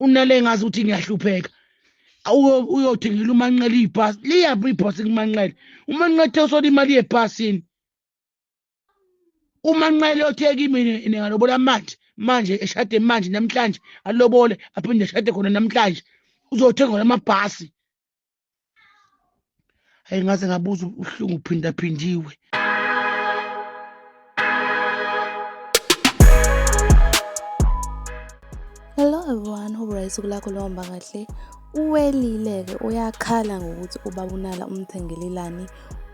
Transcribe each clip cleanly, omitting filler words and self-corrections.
Unale ngazi ukuthi ngiyahlupheka. Uyothengela uManqele ibhasi. Liyaphi ibhasi kuManqele? UManqele usola imali yebhasini. UManqele othe kimi ngalobola manje, manje eshade manje namhlanje, alobole aphinde eshade khona namhlanje. Uzothenga amabhasi. Hayi ngaze ngabuza ubuhlungu phindaphindiwe. Hello everyone, hope right usuku lakho luhamba kahle. Uwelile-ke uyakhala ngokuthi ubaba uNala umthengelelani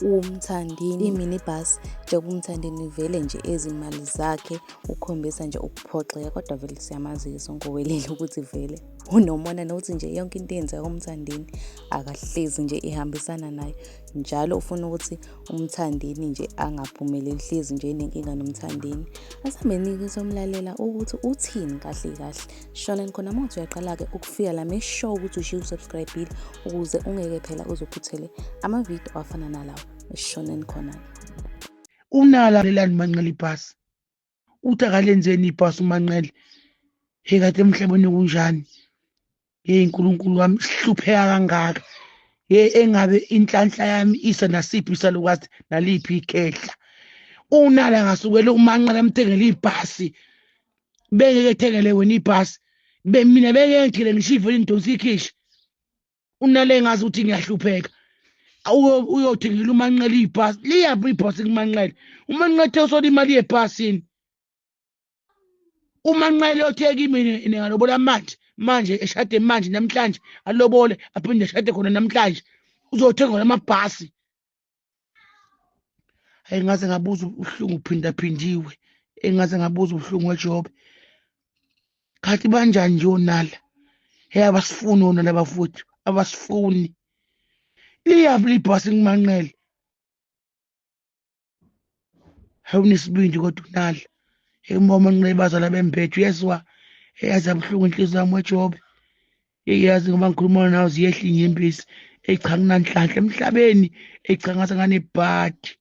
uMthandeni i-minibus njengoba uMthandeni vele nje ezimali zakhe ukhombisa nje ukuphoxeka kodwa vele siyamazi-ke sonke uWelile ukuthi vele unomona nokuthi nje yonke into eyenzeka kuMthandeni akahlezi nje ihambisana naye njalo ufuna ukuthi uMthandeni nje angaphumeleli hlezi nje enenkinga noMthandeni. Asihambeni-ke somlalela ukuthi uthini kahle kahle. Shonani khona uma uthi uyaqala-ke ukufika la make sure ukuthi ushiye usubscribe-ile ukuze ungeke phela uzophuthele amavidiyo afana nalawo. Shonani khona-ke. Unala lelani Manqele ibhasi. Uthi akalenzeni ibhasi uManqele. Hey kade emhlabeni kunjani? Hey Nkulunkulu wami sihlupheka kangaka. Hey engabe inhlanhla yami isa nasiphi isalukazi naliphi ikhehla. Unala ngasukela uManqele amthengele ibhasi. Bengeke ethengele wena ibhasi. Be mina bengeke ngithele ngisho ivele ngidonsa ikhishi. Unale ngazi ukuthi ngiyahlupheka. Uyothengela uManqele ibhasi. Liyaphi ibhasi kuManqele? UManqele usola imali yebhasini. UManqele othe kimi ngalobola manje, manje eshade manje namhlanje, alobole aphinde eshade khona namhlanje. Uzothenga amabhasi. Hayi ngaze ngabuza ubuhlungu phindaphindiwe. Engaze ngabuza ubuhlungu weJobe. Khathi banjani nje onala? Hey abasifuni onala bafowethu, abasifuni. Liyaphi ibhasi kuManqele? Hayi unesibindi kodwa unala. Hey uma uManqele bazala bembethu yezwa. Hey yazi yabuhlungu inhliziyo yami weJobe. Hey yazi ngoba ngikhuluma nawe ziyehla inyembezi. Hey cha nginanhlanhla emhlabeni. Hey cha ngase nganebhadi.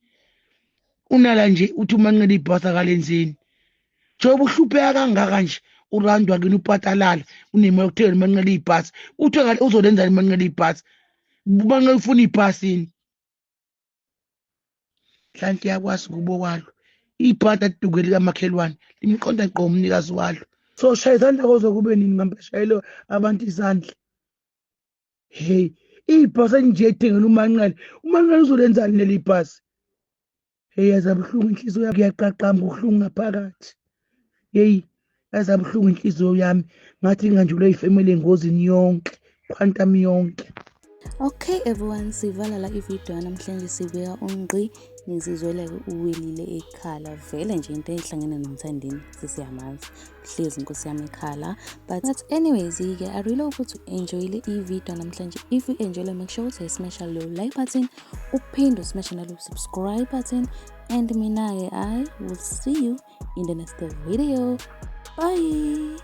Unala nje uthi uManqele ibhasi akalenzeni. Njengoba uhlupheka kangaka nje urandwa kini upatalala unemali yokuthengela uManqele ibhasi. Uthi uzolenzani uManqele ibhasi? UManqele ufuna ibhasi yini? Nhlanhla iyakwazi kubo kwalo. Ibhadi aduke likamakhelwane limqonda ngqo umnikazi walo. So shaya izandla koze kube nini ngampela shayele abantu izandla. Hey, ibhasi nje ethengela uManqele. uManqele uzolenzani leli bhasi? Hey yaza buhlungu inhliziyo yakhe iyaqaqamba ubuhlungu ngaphakathi. Hey yaza buhlungu inhliziyo yami ngathi nginganjulwe ifamily engozini yonke, quantum yonke. Okay everyone, sivala la ivideo namhlanje sibeka ungqi nizizwele-ke uwelile ekhala vele nje into ehlangene noMthandeni sesiyamazi hlezi inkosi yami ekhala but anyways-ke I really hope ukuthi u-enjoyile ivideo namhlanje. If you enjoyile, make sure ukuthi smasha lo like button, uphinde usmashe nalo subscribe button, and mina-ke I will see you in the next video. Bye.